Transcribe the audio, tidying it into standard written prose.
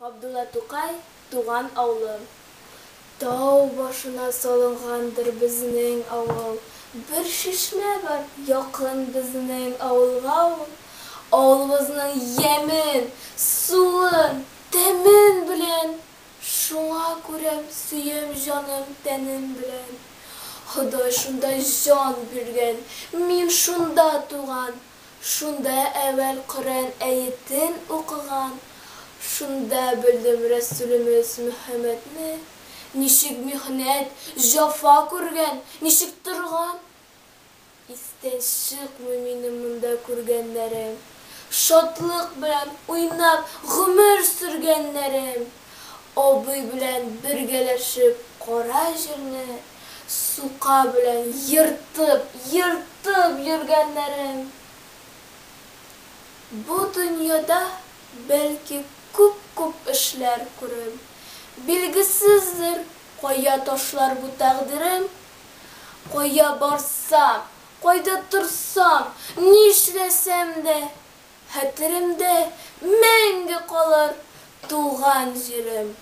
Габдулла Тукай, Туган авылым. Тау башына салынгандыр безнең авыл. Бер чишмә бар, якын безнең авылга ул. Авылыбызның ямен, суын, тәмен беләм. Шуңа күрә сөям җаным, тәнем белән. Ходай шунда җан биргән, мин шунда туган. Шунда әүвәл Коръән әетен укыган, шунда белдем Рәсүлемез Мөхәммәдне, ничек михнәт, җәфа күргән, ничек торган. Истән чыкмый минем монда күргәннәрем, шатлык белән уйнап гомер сөргәннәрем, абый белән бергәләшеп кара җирне Сука белән ертып, ертып йөргәннәрем. Бу дөньяда, бәлки, күп-күп эшләр күрем. Билгесездер, кая ташлар бу тәкъдирем. Кая барсам, кайда торсам, нишләсәм дә, хәтеремдә мәңге калыр туган җирем.